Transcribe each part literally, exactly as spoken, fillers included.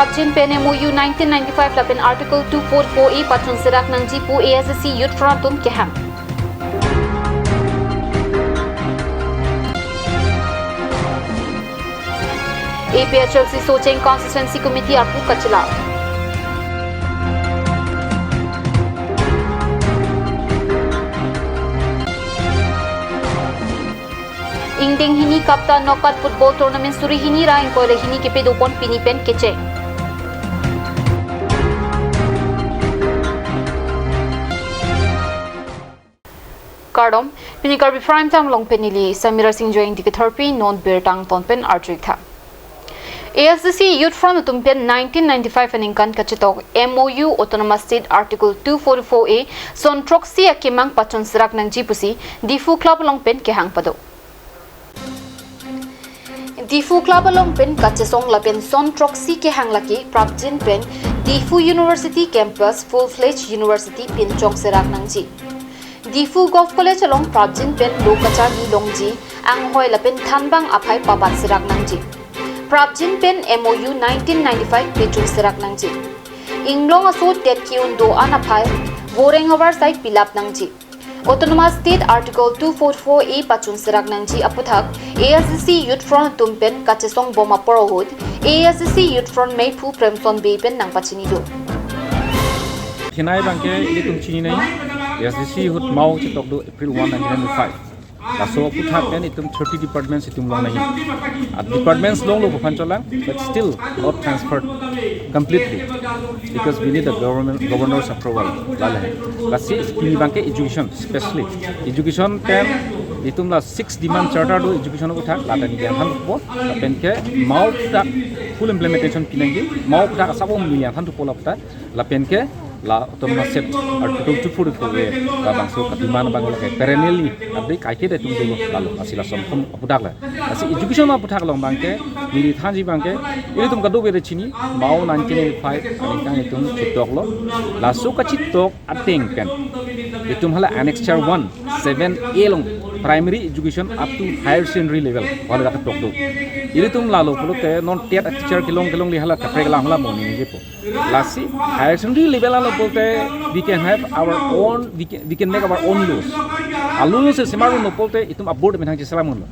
Prabjin pen M O U nineteen ninety-five lapen Article two four four A pachun serak nangji pu A S D C Youth Front atum kehang. A P H L C Socheng Constituency Committee aphu kachela. Ingdeng hini Kapta Knockout Football Tournament suri hini ra ingkoi ra hini kepadopon pini pen kecheng. Kardom, pini Karbi Prime Time along pen neli Samira Singjoi Ingti Ketharpi, non birta angton pen arju-ik tha. A S D C Youth Front atum pen nineteen ninety-five aningkan kachetok M O U Autonomous State Article two forty-four A son throksi akemang pachun serak nangji pusi Diphu Club along pen kehang pado. Diphu Club along pen kachesong lapen son throksi kehang lake prapjin pen Diphu University Campus full-fledged university pinchong serak nangji. Diphu Govt College along prapjin pen lo kacharli longji anghoi lapen thanbang aphai pabat serak nangji. Prapjin pen M O U nineteen ninety-five pachun serak nangji. Inglong aso TET ke-un do-an aphai voreng avarsai pilap nangji. Autonomous State Article two forty-four A pachun serak nangji aputhak A S D C Youth Front atum pen kachesong bom apor ahut A S D C Youth Front meiphu Premson Bey pen nangpachini do. Thenei abangke ilitum chini nai, A S D C ahut mao chetok do April one, nineteen ninety-five. Laso aputhak pen itum thirty departments itum long nai. A departments longlo pu aphan cholang, but still not transferred completely because we need the government, governor's approval. Lale. Lasi pini abangke education, specially education pen itum la six demand charter do education aputhak, la pen yang han po, la pen ke mao ta full implementation pinangji, mao ta asabom yang han po la ta, la pen ke la Autonomous State Article two forty-four A labangso ka demand abang lake perennially update kaike de tum dolo lalo, lasi lason atum aputhak la. Lasi education aputhak along abangke neli thanji abangke ilitum kadokave chini, mao nineteen ninety-five aningkan itum chetok lo. Laso kachetok ateng pen itum hala Annexure one, seven A along primary education up to higher secondary level hala dak tok do. Ilitum lalo pulote non TET teacher kelong kelongle hala kaprek lang hala mo ningjepo. Lasi higher secondary level along pulote we can have our own, we can, we can make our own laws. A law sesemar unlo pulote itum a-board methang cheselam unlo.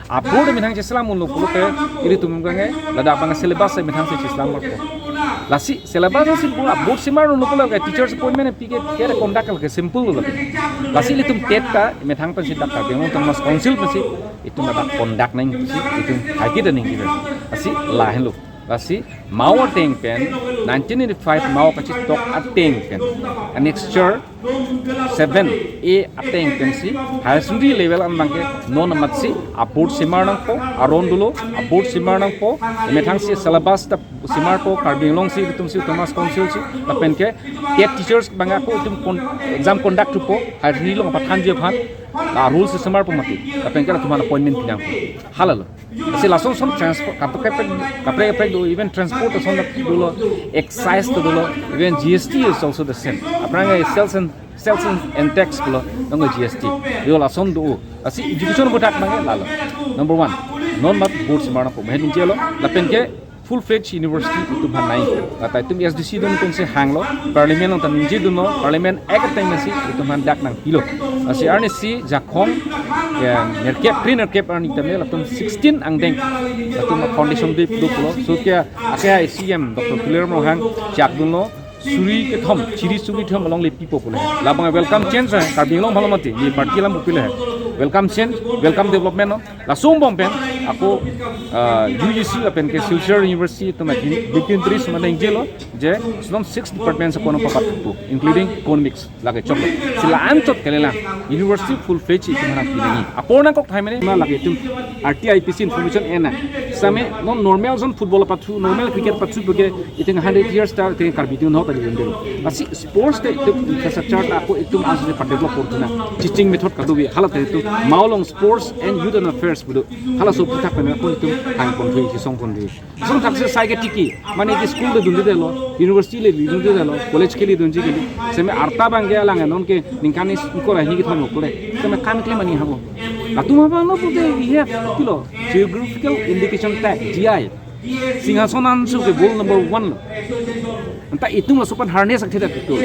A-board methang cheselam unlo pulote ilitum abangke ladak abang syllabus methang si cheselam marpo. Lasi syllabus si pulo a-board semar unlo pulo ke teachers appointment pike ke conduct ke simple lo. Lasi ilitum TET ta methang pensi dak Karbi Anglong Autonomous Council pensi itum ladak conduct nangsi itum kaike de ningje. Lasi lahenlo. Lasi mao ateng pen nineteen ninety-five mao kachetok ateng pen Annexure seven A ateng pensi higher secondary level an abangke non amatsi a-board semar nangpo, aron dolo a-board semar nangpo, methang si syllabus ta semarpo, Karbi Anglong si itum si Autonomous Council si, lapen ke TET teachers abang ako itum kon-, exam conduct thupo, higher secondary along pathanji aphan, la rules semarpo mati, lapen ke latum aphan appointment pinangpo. Halalo. Lasi lason son transport, kaprek kaprek, kaprek kaprek do, even transport ason dolo, excise ta dolo, even G S T is also the same. Aphrang sales and, sales and, and tax pulo, nongo G S T. Yo lason do. Lasi education aputhak abangke lalo. Number one, non mat board semar nangpo, mahin jelo, lapen ke full-fledged university itum aphan nai. Lata itum A S D C adung pensi hanglo, Parliament along ta ningjedunlo, Parliament Act ateng pensi itum aphan dak nangpilo. Lasi arnisi Jakhong, ya, nerkep, kre nerkep arni tame latum sixteen angdeng latum foundation day pulo pulo. So ke ake CEM Doctor Tuliram Ronghang chakdunlo, suri kethom, chiri suri kethom along le pipo pulo. Labang welcome change hai, Karbi Anglong bhalo mati, ye party alam pupile hai. Welcome change, welcome development no. Laso angbong pen ako, ah, U G C lapen ke Silchar University atum dignitaries mane ingjelo je non six departments ako nangpapat thupo, including economics lake choklo. Si la-anchot kalilang university full-fledged itum aphan pinangji. Apor nangkok thai mene ma lake itum R T I P C information ena. Same non normal zone football pathu, normal cricket pathu puke itum hundred years ta itum Karbi atum nahok ta di. Lasi sports te itum infrastructure ta ako itum ansi pa-develop korthu na. Teaching method kadokave hala te itum mao along sports and youth and affairs pudo. Halaso aputhak pen ako itum hangpon thui, chisongpon thui. Song thak se sai ke tiki, mane ke school le dunde delo, university le dunde delo, college ke le dunji kali. Seme arta abangke alang non ke ningkan ni ingkoi ra hini kethom lo kule. Seme kam klemji habo. Latum abang lo pulote we have kilo geographical indication tag, G I. Singhason Hanse ke goal number one lo. Anta itum laso aphan harness akheda betul.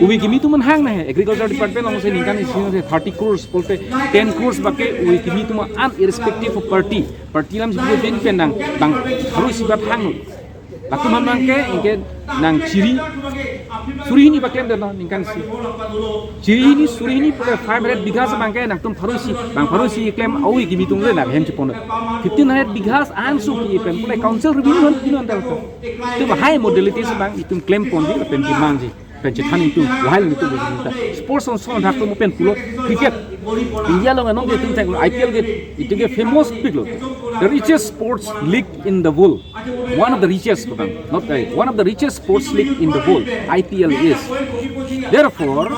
Ove kimi atum an hang na he, agriculture department along si ningkan isi si thirty crores pulote ten crores bak ke ove kimi atum an, irrespective of party. Party alam si bang pen nang bang harus sibat hang. Latum aphan abang ke anke nang chiri suri hini bak klemdetlo ningkan isi. Chiri hini suri hini pulote five hundred bighas abang ke nangtum pharo isi, bang pharo isi klem ove kimi atum le nang hem chepon. Fifteen hundred bighas an su ki pen pulote council revenue han pino antar ko. Itum high modality si bang itum klemponji pen kimangji. Pen chethan itum lahai itum pen itum. Sports on son hak atum pen pulo cricket. India along anong ke itum thek I P L ke itum ke famous pik lo. The richest sports league in the world. One of the richest, not right, one of the richest sports league in the world, I P L is. Therefore,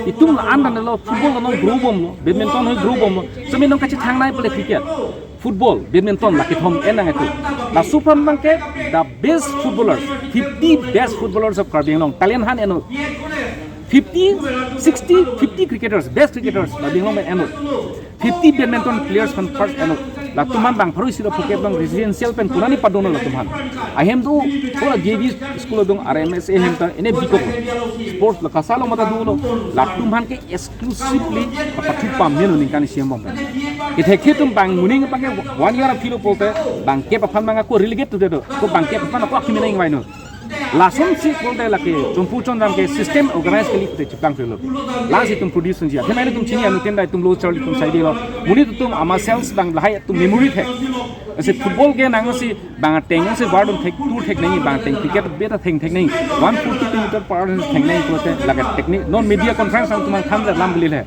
itum la an dan lo football lo grow bomlo, badminton lo grow bomlo. Semi nong kachethang nai pulote cricket, football, badminton la kethom en nangtum. Laso aphan abang ke the best footballers, fifty best footballers of Karbi Anglong, talent han eno. Fifty, sixty, fifty cricketers, best cricketers, Karbi Anglong pen eno. Fifty badminton players aphan first eno. Latum aphan bang pharo isi lo phokep abang residential pen kurani padono latum aphan. Ahem do, ko la J V school adung R M S A hem ta ene bikok lo. Sports la kasa lo mata dolo. Latum aphan ke exclusively pathu pamelo ningkan isi hem bang pen. Ithek atum bang muning abang ke one year aphi lo pulote bang kep aphan bang ako relegate to do. Ko bang kep aphan ako akimi nang ingvaino. Lason si pulote lake chompu chondam ke system organize kali pulote cheplang pulo. Lasi itum produce unji. Athema itum chini anu tenda itum lo charli itum saidelo. Monit atum ama cells bang lahai atum memory thek. Ase football ke nang si bang ateng si ward un thek, tur thek nangji, bang ateng cricket beta theng thek nangji. One forty kilometer per hour theng nangji pulote lake technique non media conference nangtum aphan than lam beli le.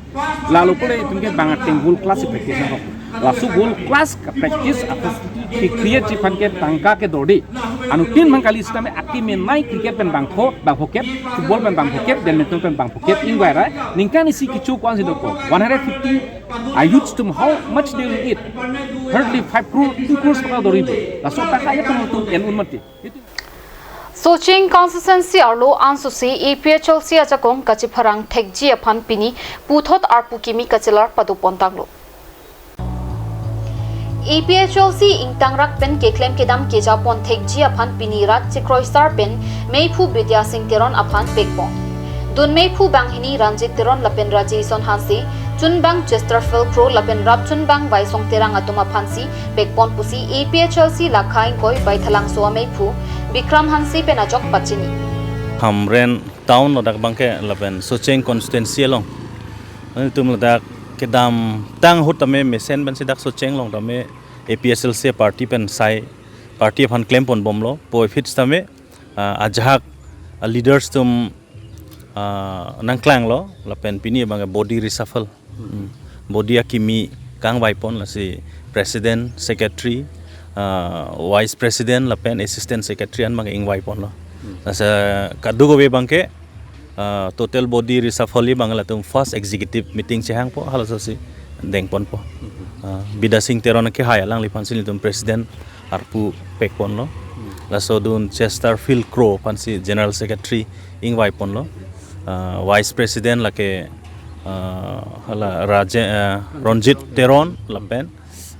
Lalo pulote itum ke bang ateng world class practice nangkok. Laso world class practice a facility ke create ji aphan ke tangka ke dorde. Anuttin mang kali sitame akimi nai cricket pen bang pho, bang phokep, football pen bang phokep, badminton pen bang phokep, ingvai ra. Ningkan isi kecho ko-an si dokok. One hundred fifty, a youth atum how much they will eat? Hardly five crore, two crores taka dori bo. Laso taka ya atum atum en un mati. Socheng constituency arlo ansosi A P H L C ajakong kachepharang thekji aphan pini puthot arpu kimi kachelar padopontanglo. A P H L C ingtangrak pen keklem kedam kejapon thekji aphan pini rat chekroisar pen meiphu Bidya Sing Teron aphan pekpon. Dun meiphu banghini Ranjit Teron lapen Rajeson Hanse, chunbang Chesterfield Kro lapen rapchunbang Vaisong Terang atum aphansi pekpon pusi A P H L C lakha ingkoi Baithalangso ameiphu Bikram Hanse pen ajok pachini. Hamren town lo dak abang ke lapen Socheng constituency along. Itum ladak kedamtang ahut tame mesen pensi dak Socheng along tame A P H L C party pen sai party aphan klempon bomlo. Puvoiphit tame, ah, ajahak, ah, leaders atum, ah, nangklanglo lapen pini abang ke body reshuffle. Hmm. Body akimi kangvaipon lasi president, secretary, ah, vice president lapen assistant secretary an abang ingvaiponlo. Hmm. Lasi kadokave abang ke, ah, total body reshuffle abang latum first executive meeting chehangpo, halasosi dengponpo. Hmm. Ah, Bidya Sing Teron kehai alangliphansi nelitum president arpu pekponlo. Hmm. Laso dun Chesterfield Kro aphansi general secretary ingvaiponlo. Ah, vice president lake, ah, hala Raje, ah, Ranjit Teron lapen,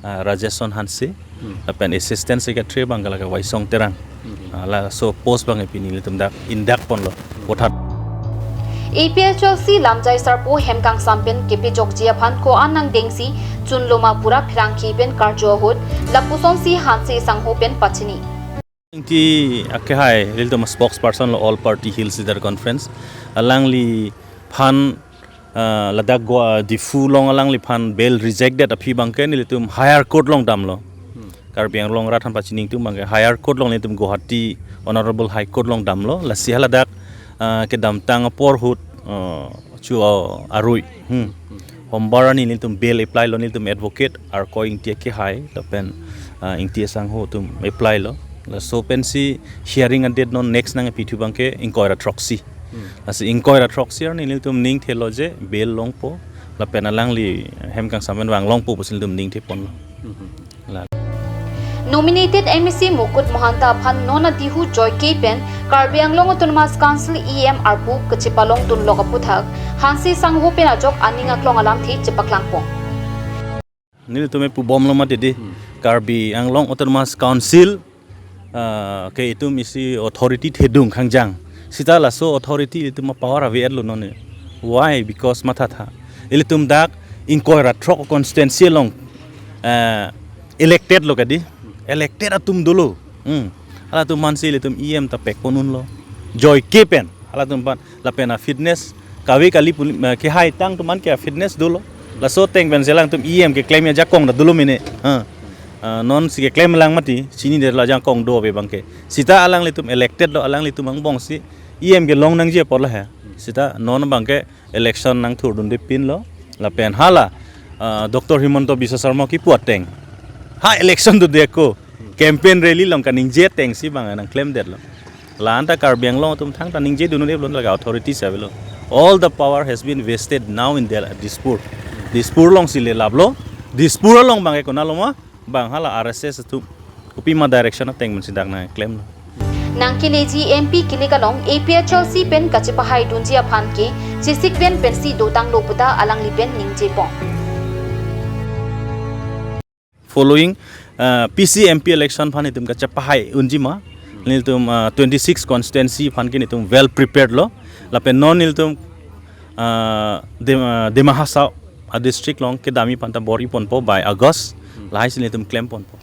ah, Rajeson Hanse, hmm, lapen assistant secretary abang ke lake Vaisong Terang. Hmm. Ah, laso post abang pini nelitum dak indakponlo. Vothat. A P H L C lamjai sarpo hem kangsam pen kepejokji aphan ko-an nangdengsi chunloma pura pherangke pen karju ahut lapusonsi Hanse sangho pen pachini. Ingti akehai nelitum spokesperson lo All Party Hill Leaders Conference. Alangliphan, ah, ladak Goa Diphu along alangliphan bail rejected aphi abang ke nelitum higher court along damlo. Hmm. Karbi Anglong rat aphan pachini atum abang ke higher court along nelitum Guwahati Honorable High Court along damlo. Lasi haladak, ah, kedamtang apor ahut, ah, chu, ah, arui. Hmm. Hombar arni nelitum bail apply lo, nelitum advocate Arkoi Ingti akehai lapen, ah, Ingti asangho atum apply lo. Laso pensi hearing a-date non next nangpithu abang ke ingkoi ra throksi. Hmm. Lasi ingkoi ra throksi arni nelitum ning thelo je bail longpo lapen alangli hem kangsam pen vang longpo pusi nelitum ning theponlo. Hmm. La. Nominated M A C Mukut Mahanta aphan non adihu joike pen Karbi Anglong Autonomous Council E M arpu kachepalongdunlok aphuthak Hanse sangho pen ajok aning aklong alamthe chepaklangpon. Nelitum pubomlo mati di. Hmm. Karbi Anglong Autonomous Council Ah, ke itum isi authority thedung khangjang. Sita laso authority itum power ave-etlo non. Why? Because mathatha. Ilitum dak ingkoi ra throk constituency along, ah, elected lo kadi. Elected atum dolo. Hmm. Halatum aphansi ilitum E M ta pekpon unlo. Joike pen. Halatum aphan lapen a-fitness kave kali puli, eh, kehai tang atum aphan ke a-fitness dolo. Laso ateng pensi alangtum E M keklem ajakong ta dolo mene. Ha. Ah, nonsi keklem lang mati, chinidetlo ajakong do ave abangke. Sita alanglitum elected lo, alanglitum angbongsi E M kelong nangji apotlo he. Sita non abangke election nangthurdunde pinlo. Lapen hala, ah, Doctor Himanta Biswa Sarma kipu ateng. Ha election dodeko. Campaign rally along kaningje atengsi bang nangklemdetlo. La-anta Karbi Anglong atum thangta ningjedun un-elo, laga authorities avelo. All the power has been wasted now in Del-, Dispur. Dispur alongsi le laplo. Dispur along abangke konatlo ma, bang hala R S S atum kopima direction ateng pensi dak nangklemlo. Nangkeleji M P kilik along A P H L C pen kachepahaidunji aphan ke chesikven pensi dotanglo puta alangli pen ningjepon. Following, uh, P C M P election aphan itum kachepahai unji ma. Nelitum, uh, twenty-six constituency aphan ke nelitum well prepared lo. Lapen non nelitum, uh, Dem-, uh, Dima Hasao, uh, district along kedamji aphanta bor-iponpo by August. Lahaisi nelitum klemponpo.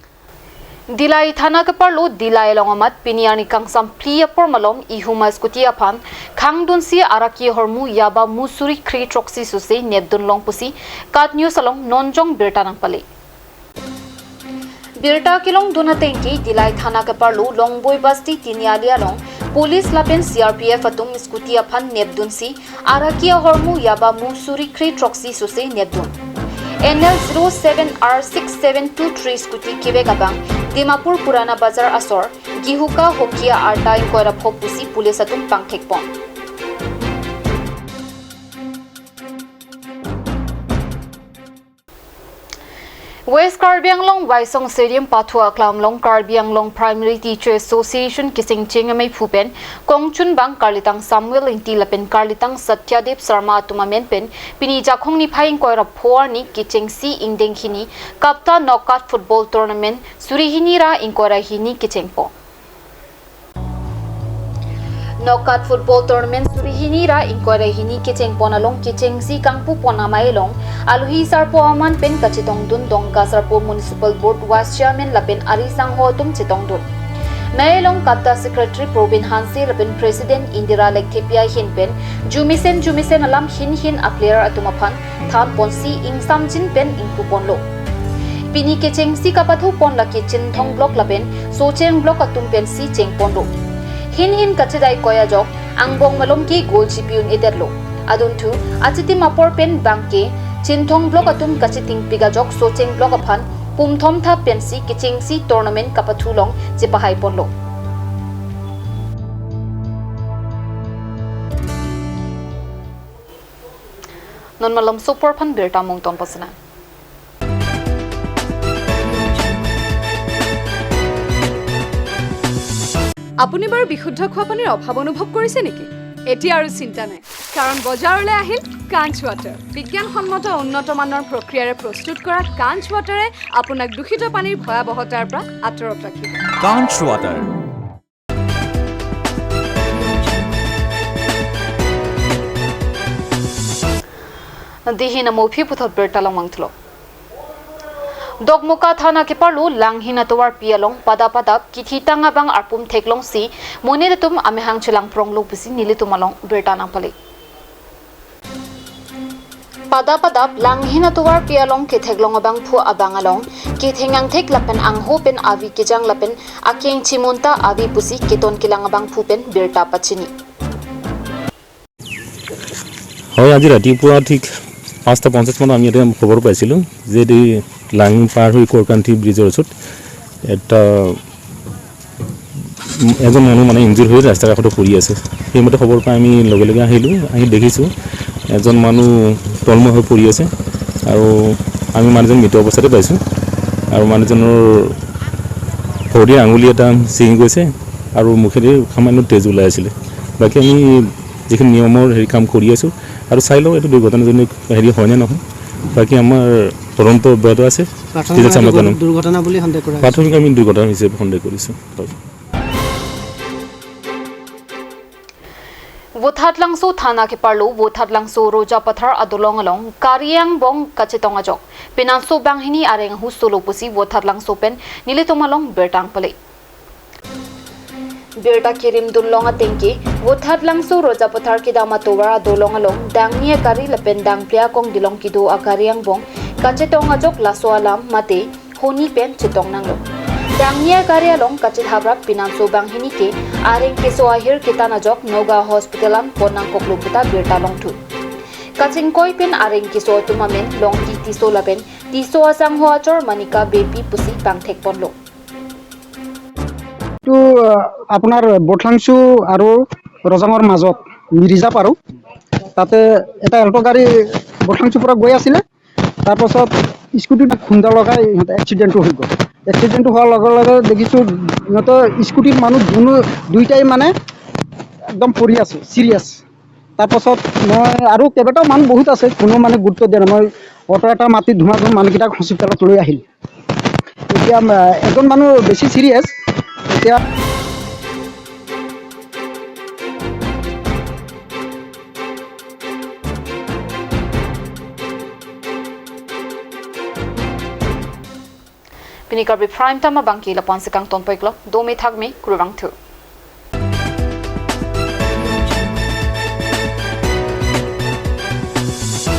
Dillai thana keparlo Dillai along amat pini arni kangsam phli apor malom ihuma scooty aphan khangdunsi araki ahormu yaba mu suri kre throksi sose nepdunlong pusi KAT News along nonjong birta nangpale. Birta kelongdun ateng ke Dillai thana keparlo Longboi Basti Tiniali along police lapen C R P F atum scooty aphan nepdunsi araki ahormu yaba mu suri kre throksi sose nepdun. N L zero seven R six seven two three scooty kevek abang Dimapur Purana Bazar asor Gihuka Hokia arta ingkoi ra pho pusi police atum pangthekpon. West Karbi Anglong Waisong Stadium pathu aklam along Karbi Anglong Primary Teacher Association kechengcheng ameiphu pen kongchunbang Karlitang Samuel Ingti lapen Karlitang Satyadev Sharma atum amen pen pini Jakhong niphai ingkoi ra pho arni kechengsi ingdeng hini KAPTA Knockout Football Tournament suri hini ra ingkoi ra hini kechengpo. Knockout Football Tournament suri hini ra ingkoi ra hini kechengpon along kechengsi kangpupon amei along alohi sarpo aman pen kachetongdun Dongka Sarpo Municipal Board Vice Chairman lapen ari sangho atum chetongdun. Mei along KAPTA Secretary Probin Hanse lapen President Indira Lekthepi ahin pen jumisen jumisen alam hin hin a-player atum aphan thanponsi ingsamjin pen ingpuponlo. Pini kechengsi kapathupon lake Chinthong Block lapen Socheng Block atum pensi chengponlo. Hin hin kachedai koi ajok angbong malom ke goal chipi un-edetlo. Adunthu achitim apor pen bangke Chinthong Block atum kachitingpik ajok Socheng Block aphan pumthom thap pensi kechengsi tournament kapathu along chepahaiponlo. Non malom sopor aphan birta mungton pasina. আপুনি বাৰু বিশুদ্ধ খোৱা পানীৰ অভাৱ অনুভৱ কৰিছে নেকি? এতিয়া আৰু চিন্তা নাই, কাৰণ বজাৰলৈ আহিল কাঞ্চ ৱাটাৰ। বিজ্ঞানসন্মত উন্নত মানৰ প্ৰক্ৰিয়াৰে প্ৰস্তুত কৰা কাঞ্চ ৱাটাৰে আপোনাক দূষিত পানীৰ ভয়াৱহতাৰ পৰা আঁতৰত ৰাখিব। Kanch Water. Dei hin amo aphi puthot birta long mangthulo. Dokmoka thana keparlo Langhin atovarpi along padap padap kithitang abang arpum theklongsi monit atum amehang chelangpronglo pusi nelitum along birta nangpale. Padap padap Langhin atovarpi along ketheklong abangphu abang along ketheng angthek lapen angho pen avi kejang lapen akeng chimunta avi pusi keton kelang abangphu pen birta pachini. হয়, আজি ৰাতিপুৱা ঠিক পাঁচটা পঞ্চাছ মানত আমি ইয়াতে খবৰ পাইছিলোঁ যে এই লাং পাৰ হৈ কোৰকান্থি ব্ৰিজৰ ওচৰত এটা, উম, এজন মানুহ মানে ইনজুৰ হৈ ৰাস্তাৰ কাষতে পৰি আছে। সেইমতে খবৰ পাই আমি লগে লগে আহিলোঁ, আহি দেখিছোঁ এজন মানুহ তলমুৱা হৈ পৰি আছে আৰু আমি মানুহজন মৃত অৱস্থাতে পাইছোঁ। আৰু মানুহজনৰ ভৰিৰ আঙুলি এটা ছিঙি গৈছে আৰু মুখেদি সামান্য তেজ ওলাই আছিলে। বাকী আমি যিখিনি নিয়মৰ হেৰি কাম কৰি আছোঁ আৰু চাই লওঁ এইটো দুৰ্ঘটনাজনিত হেৰি হয়নে নহয়। বাকী আমাৰ তদন্ত অব্যাহত আছে। প্ৰাথমিক ডিটেইলছ আমি দুৰ্ঘ-, জনাম। দুৰ্ঘটনা বুলি সন্দেহ কৰা হৈছে। প্ৰাথমিক আমি দুৰ্ঘটনা হিচাপে সন্দেহ কৰিছোঁ। Vothatlangso thana keparlo Vothatlangso Roja Pathar adolong along gari angbong kachetong ajok pinanso banghini areng ahu solo pusi Vothatlangso pen nelitum along birta pangpale. Birta kirim dunlong atengke, Vothatlangso Roja Pathar kedam atovar adolong along dangni agari lapen dangplia kongdilong kedo agari angbong kachetong ajok laso alam mate honi pen chetong nanglo. Dangni agari along kachethap rap pinanso banghini ke areng keso ahir ketan ajok Nagaon Hospital an pon nangkoklo puta birta longthu. Kachingkoi pen areng keso atum amen Longki Tisso lapen Tisso asangho achor Manika Beypi pusi pangthek ponlo. এইটো আহ, আপোনাৰ বথলাংচু আৰু ৰজাঙৰ মাজত মিৰিজাপ আৰু তাতে এটা এল্ট' গাড়ী বথলাংচুৰ পৰা গৈ আছিলে। তাৰপাছত স্কুটিত খুন্দা লগাই সিহঁতে এক্সিডেণ্টটো হৈ গ'ল। এক্সিডেণ্টটো হোৱাৰ লগে লগে দেখিছোঁ সিহঁতৰ স্কুটিৰ মানুহ দুনো দুইটাই মানে একদম পৰি আছে, ছিৰিয়াছ। তাৰপাছত মই আৰু কেইবাটাও মানুহ বহুত আছে, কোনো মানে গুৰুত্ব দিয়া নাই। মই অটো এটা মাতি ধুমা ধুম মানুহকেইটাক হস্পিটেলত লৈ আহিল। এতিয়া আহ, এজন মানুহ বেছি ছিৰিয়াছ। এতিয়া Pini Karbi Prime Time abangke lapu-an si kangtonpiklo, dome thakme, kurvangthu.